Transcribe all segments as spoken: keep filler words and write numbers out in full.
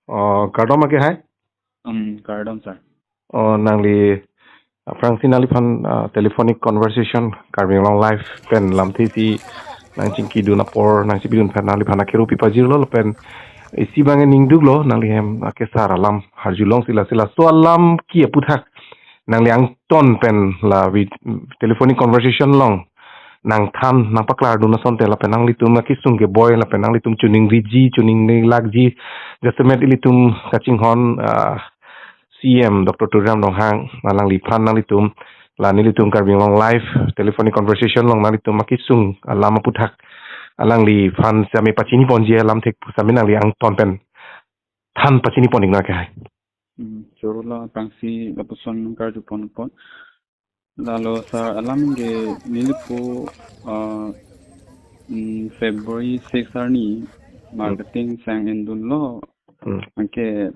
Oh, kardom ake hai. Um, kardom, sir. Oh, nangli aphrangsi nangliphan ah, telephonic conversation Karbi Anglong Live pen lamthe isi nangchingkidun apor nangchipidun pen nangliphan akero pipajirlo lapen isi abang ningduklo nangli hem akesar alam harjulong sila sila so alam ke aputhak nangli angton pen la vid- telephonic conversation along nangthan nangpaklardun asonte lapen nanglitum akesung keboi lapen nanglitum chuning riji chuning ni lakji jasemet ilitum kachinghon ah, C M Doctor Tuliram Ronghang alangliphan nanglitum la nelitum Karbi Anglong Live telephonic conversation along nanglitum akesung alam aputhak alangliphan sami pachini ponji alam thek sami nangli angton pen than pachini pon ikna ke hai. Hmm, choro la aphrangsi lapuson karju pon pon. Lalo, sir, alam ke nelipo uh, mm, February six arni marketing sang endunlo. Hmm. Anke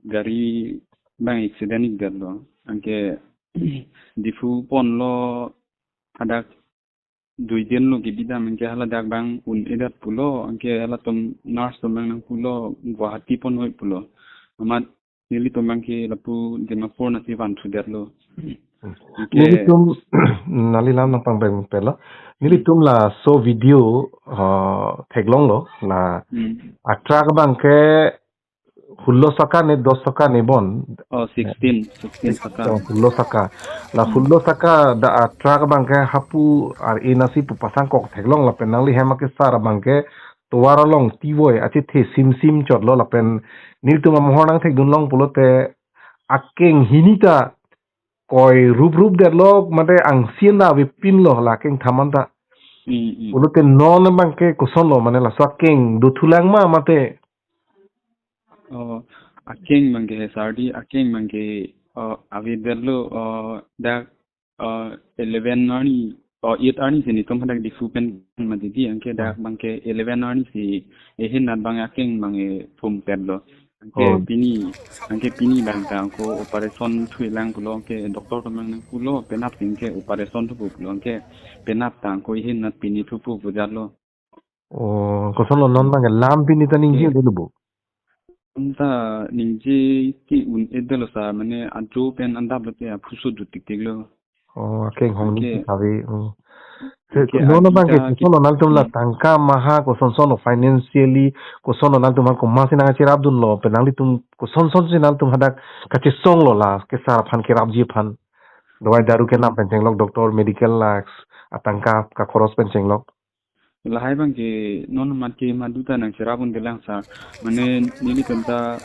gari abang accident ikdetlo. Anke Diphu ponlo hadak duidin lo kebidam anke haladak abang un-edet pulo, anke halatum nurse atum abang nangpulo Guwahati pon hoi pulo. Amat nelitum abang ke lapu Dimapur nasi vanthudetlo. Anke Nelitum nangli lam nangpangpeng pelo. Nelitum laso video uh, theklonglo la hmm. Atruck abang ke hulo saka ne dos saka ne bon. Oh, sixteen, sixteen saka. Oh, hulo saka. La hulo saka da atruck abang ke hapu ar inasi pu pasangkok theklong lapen nangli hem akesar abang ke tovar along tivoi achethe simsim chotlo lapen nelitum amohor nangthekdunlong pulote akeng hini ta koi rup rup detlo mate angsin ta avepinlo la akeng thaman ta. Hmm, hmm. Pulote non abang ke kosonlo mane laso akeng dothulang ma mate. Oh, akeng abang ke, sir, di akeng abang ke uh, avedetlo uh, dak uh, eleven arni oh, eight arni si nelitum hadak Diphu pen mati di, anke dak abang ke eleven arni si ehin nat abang akeng abang e thumtetlo. Anke Oh. Pini, anke Pini abang ta anke operation thuilang pulo, anke doctor atum abang nangpulo penap si anke operation thupo pulo, anke penap ta anke ehin nat Pini thupo pujarlo. Oh, kosonlo non abang ke lam Pini ta ningje Eh. Delo bo. Anta ningje ke un-edetlo, sir, mane ajo pen andaplo te aphuso dut tiktiklo. Oh, akeng hong ni Anke- kave. Oh. Anke Non abang ke agita kosonlo nangtum la Hmm. tangka maha kosonson lo financially kosonlo nangtum ha komatsi nangcherapdunlo pen nanglitum kosonson si nangtum hadak kachesonglo la kesar aphan kerapji aphan. Dawai daru kenam pen chenglok doctor medical la atangka kakhoros pen chenglok. Lahai abang ke non amat ke maduta nangcherap un-elang, sir. Mane nelitum ta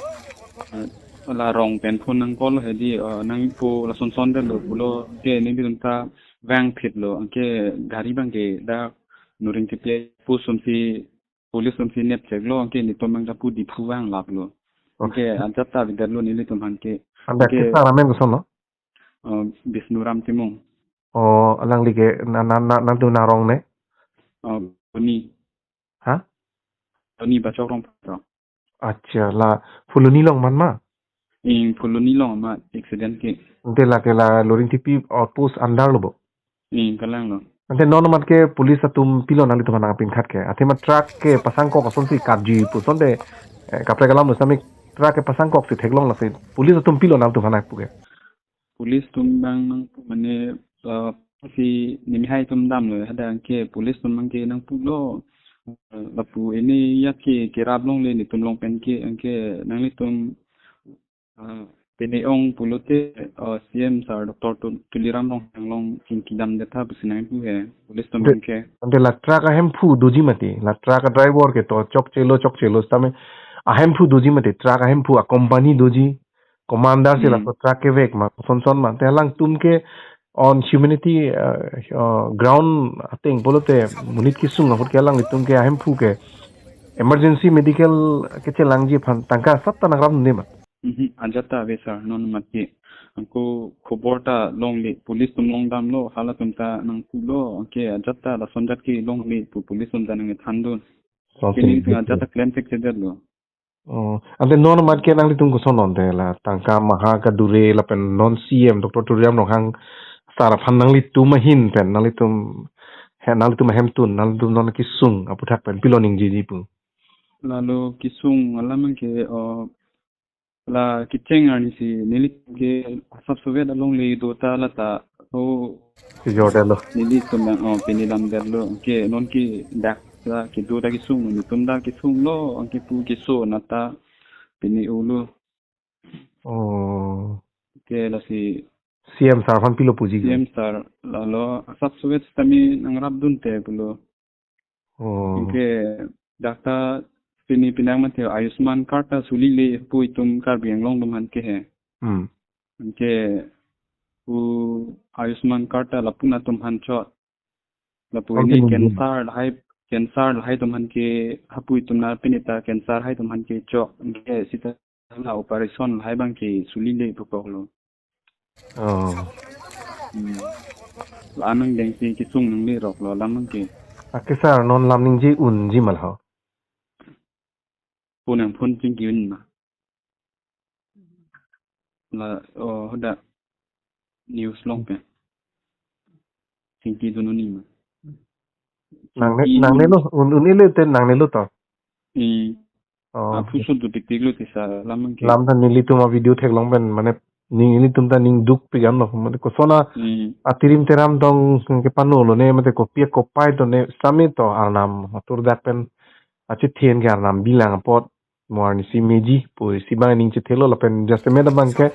eh, la rong pen phone nang call hedi eh, nangpo lasonsondetlo pulo, anke nelitum ta vangphitlo, anke gari abang ke dak Nuringthepi post atum si police atum si nepcheklo, anke nelitum abang ta pu Diphu vanglaplo. Anke ajat ta avedetlo nelitum aphan ke. Anda Anke kesar amen kosonlo? eh, Bisnuram Timung. Oh, alangli ke na na na nangtum arong ne? Eh, Puni. Ha? Puni, Bachok Rongphar. Acha la Phuloni along man ma? Ing Phuloni along ma accident ke. Ante la ke la Nuringthepi outpost under lo bo. Ing kalanglo. Ante non amat ke police atum pilo nanglitum aphan nangpinkhat ke. Athema truck ke pasangkok asonsi kapji pu asonte eh, kaprek alam lo sami truck ke pasangkok si theklong lasi police atum pilo nangtum aphan nangpu ke. Police atum abang nang mane eh, si nimi hai atum damlo, hadak anke police atum abang ke nangpulo. Eh, lapu ini ya ke keraplongle nelitum along pen ke, anke nanglitum eh, pene ong pulote eh, C M sir Doctor Tu- Tuliram Ronghang along chingkidamdet tha pusi nangpu he police atum abang ke. Ante la truck ahemphu doji mati, la truck driver ke to chokchelo chokchelo sitame ahemphu doji mati, truck ahemphu a company doji, commander si Hmm. laso truck kevek ma kosonson ma, te alangtum ke on humanity uh, uh, ground ateng pulote monit kesung ahut ke alanglitum ke ahemphu ke emergency medical kechelangji aphan tangka asap ta nangrapdunde ma? Mhm, ajat ta ave sir, non amat ke. Anke khobor ta longle, police atum along damlo, halatum ta nangpulo, anke ajat ta lason ajat ke longle pu police atum ta nangthandun. Anke nelitum ajat ta klem thekthedetlo. Oh, ante non amat ke nanglitum koson ante la tangka maha kadure lapen non C M Doctor Tuliram Ronghang sar aphan nanglitum ahin pen nanglitum he nanglitum ahemtun nanglitum non kesung aputhak pen pilo ningjiji pu? Lalo kesung alam ke, oh, la kecheng arni si neli ke asap sovet along le do ta la ta, oh, Kejor detlo. Nelitum, oh, pini lam detlo. Ke non ke dak la kedo ta kesung, nelitum ta kesunglo, anke pu keso na ta pini ulo. Oh. Ke lasi C M sir aphan pilo puji ke? C M sir, lalo asap sovet sitame nangrapdunte pulo. Oh. Anke dak ta pini penang mate Ayushman card ta sulile pu itum Karbi Anglong atum aphan ke he. Hmm. Anke pu Ayushman card ta lapu-an atum aphan chot. Lapu Atum ini pini cancer lahai, cancer lahai atum aphan ke, hapu itum na pini ta cancer lahai atum aphan ke chot. Anke sita la operation lahai abang ke sulile pu koklo. Oh. Hmm. La anang deng si kesung nangleroklo alam ke. Ake sir, non lam ningje unji ma la ho? Phone ang phone chingki un ma. La, oh, hoda news along pen chingkidun un-e ma. Nangne, Chingki nangnelo, un, un-ele te nangnelo to. Hmm. Oh. Aphu sut do tiktiklo ti sir, lam ke. Lam ta nelitum a-video theklong pen, mane, ning, nelitum ta ning dukpik anlo, mane, koson a, Hmm. atirim teram tong kepanolo ne, mate kopi kopai to ne, sitame to arnam, atur dak pen, achethen ke arnam bilang apot, mo arni si meji, pu isi abang ning chethelo lapen just a minute abang ke,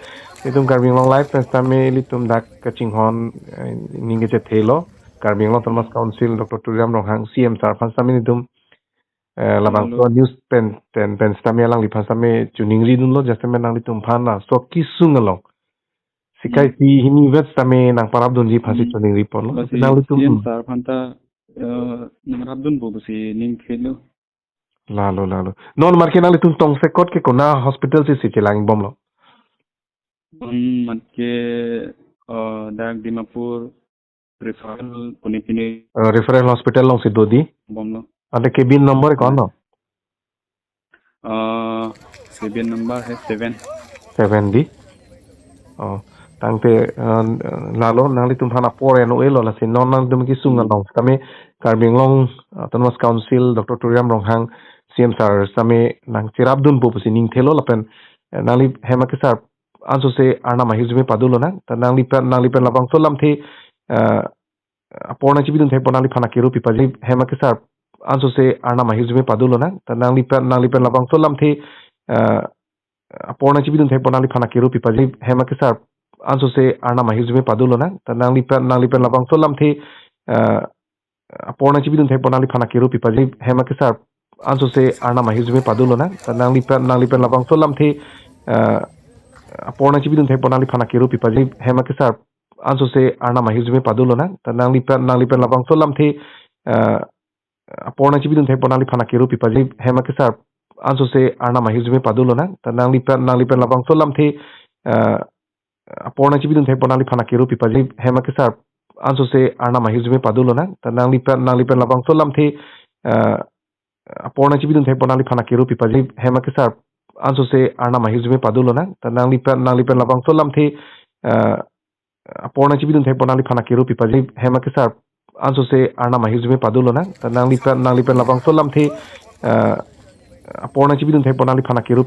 itum Karbi Anglong Live pen sitame ilitum dak kachinghon, eh, ning kechethelo, Karbi Anglong Autonomous Council, Doctor Tuliram Ronghang, C M sir aphan sitame itum, eh, labangso Hello. news pen, pen, pen sitame alangliphan sitame choningridunlo, just a minute nanglitum aphan laso kesung along. Sikai Hmm. si hini vet sitame nangparapdunji aphan si Hmm. choningri ponlo. Lasi Nanglitum, C M hmm. sir aphan ta, eh, nangrapdunpo pusi ning khelo. Lalo, lalo. Non mat ke nanglitum tongsekot ke kona hospital si si chelangbomlo? Non mat ke, eh, dak Dimapur referral pune pine Eh, referral hospital along si do di? bomlo. Ante cabin number ko-an lo? Eh, cabin number he seven. Seven di? Oh, tangte, eh, lalo nanglitum aphan apor eno elo lasi non nangtum kesung Hmm. along. Kami Karbi Anglong Autonomous Council, Doctor Tuliram Ronghang, C M sir sitame nangcherapdunpo pusi ning thelo lapen, eh, nangli hem ake sir ansose arnam ahirjume padunlo nang. Ta nangli pen, nangli pen labangso lamthe, eh, apor nangchipidun thekpo nangliphan akero pipaji hem ake sir ansose arnam ahirjume padunlo nang. Ta nangli pen, nangli pen labangso lamthe, eh, apor nangchipidun thekpo nangliphan akero pipaji hem ake sir ansose arnam ahirjume padunlo nang. Ta nangli pen, nangli pen labangso lamthe, eh, apor nangchipidun thekpo nangliphan akero pipaji hem ake sir ansose arnam ahirjume padunlo nang. Ta nangli pen, nangli pen labangso lamthe, eh, apor nangchipidun thekpo nangliphan akero pipaji hem ake sir ansose arnam ahirjume padunlo nang. Ta nangli pen, nangli pen labangso lamthe, eh, apor nangchipidun thekpo nangliphan akero pipaji hem ake sir ansose arnam ahirjume padunlo nang. Ta nangli pen, nangli pen labangso lamthe, eh, apor nangchipidun thekpo nangliphan akero pipaji hem ake sir ansose arnam ahirjume padunlo nang. Ta nangli pen, nangli pen labangso lamthe, eh, apor nangchipidun thekpo nangliphan akero pipaji hem ake sir ansose arnam ahirjume padunlo nang. Ta nangli pen, nangli pen labangso lamthe, eh, apor nangchipidun thekpo nangliphan akero pipaji hem ake sir ansose arnam ahirjume padunlo nang. Ta nangli pen, nangli pen labangso lamthe, eh, apor nangchipidun thekpo nangliphan akero